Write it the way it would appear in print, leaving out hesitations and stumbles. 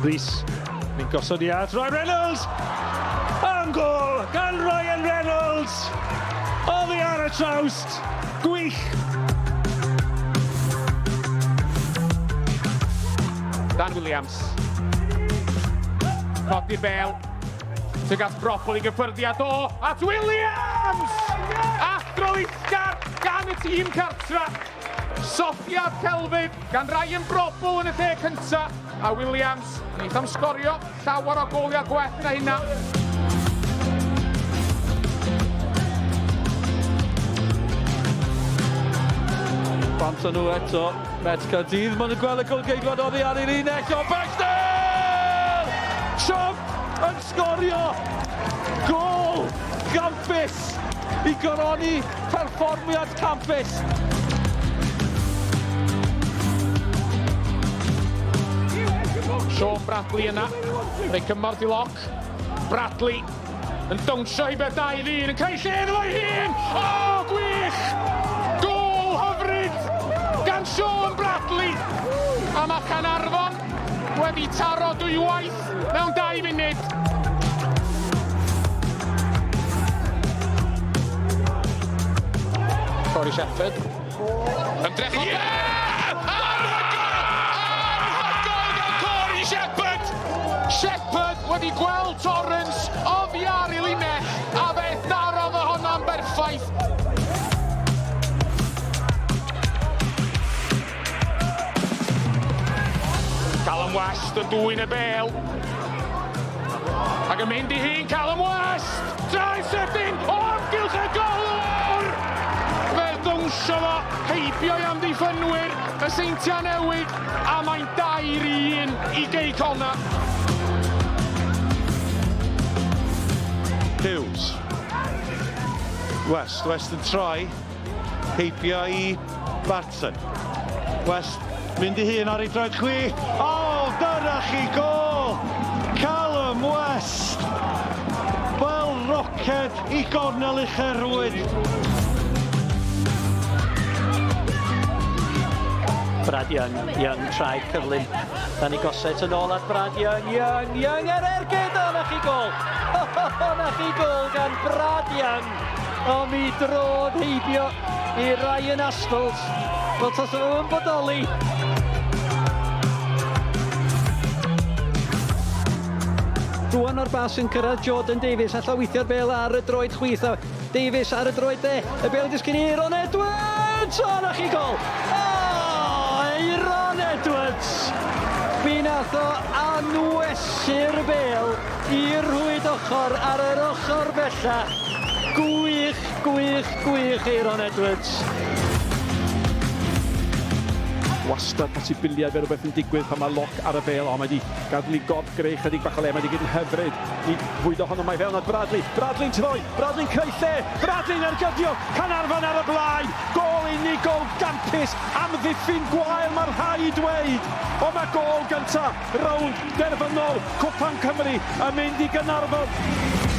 Rhys, ni'n gosod i at Ryan Reynolds! Am gol gan Ryan Reynolds! Oddi ar y trawst! Gwych! Dan Williams. Codi'r bel. Tuag at Brobl i gyffyrddiad o at Williams! Athrylithgar gan y tîm cartra. Sofia Celfydd gan Ryan Brobl yn y lle cynta a Williams yn am sgorio llawer o goliau gwell na hynna. Bant nhw eto, Met Caerdydd, maen nhw'n gweld y golgeidwad oddi ar ei linell o Baxter! Trump yn sgorio! Gol gampus i goroni Perfformiad campus! Sean Bradley yna, rhoi cymorth i Lock. Bradley yn dawnsio i beth dau ddyn, yn creu lle iddo fo'i hun! O, oh, gwych! Gol hyfryd gan Sean Bradley! A mae Caernarfon wedi taro dwywaith mewn 2 munud. Corey Shepherd. Ymdrech o... Yeah! Anhygoel! Anhygoel gan Corey Shepherd! Shepherd wedi gweld Torrance oddi ar ei linell a fe darodd o honna'n berffaith. Callum West yn dwyn y bel. Ac yn mynd i hun Callum West! Traed sydyn o amgylch y golwr! Fe ddawnsio fo heibio i amddiffynwyr y Seintiau Newydd a mae'n 2-1 i Gei Connah. Hughes. West, West yn troi. Heibio i Barton. West mynd i hun ar ei droed chwi. O, oh, dyna chi gol! Callum West! Fel roced i gornel ucherwyd. Brad Young, Young traed cyflym. Danny Gossett yn ôl at Brad Young, Young, Young ar ergyd! O, na chi gol! O, na chi gol gan Brad Young! O, mi drodd heibio i Ryan Astles. Wel, tas o'n bodoli. Rwan o'r bas yn cyrraedd Jordan Davies, alla weithio'r bel ar y droed chwith a Davies ar y droed dde, y bel yn disgyn i Aaron Edwards! O, na chi gol! O, Aaron Edwards! Mi nath o anwesu'r bel i'r rhwyd ochr ar yr ochr bella. Gwych, gwych, gwych Aeron Edwards. Wastad posibiliad fe rhywbeth yn digwydd pan mae Lock ar y bêl. O, mae wedi gadael i gorff greu chydig bach o le. Mae wedi gyd yn hyfryd i fwydo honno. Mae fewn at Bradley. Bradley'n troi. Bradley'n creu lle. Bradley'n ergydio. Caernarfon ar y blaen. Gôl unigol gampus. Amddiffyn gwael mae rhaid dweud. Ond mae gôl gyntaf rownd derfynol Cwpan Cymru yn mynd i Gaernarfon.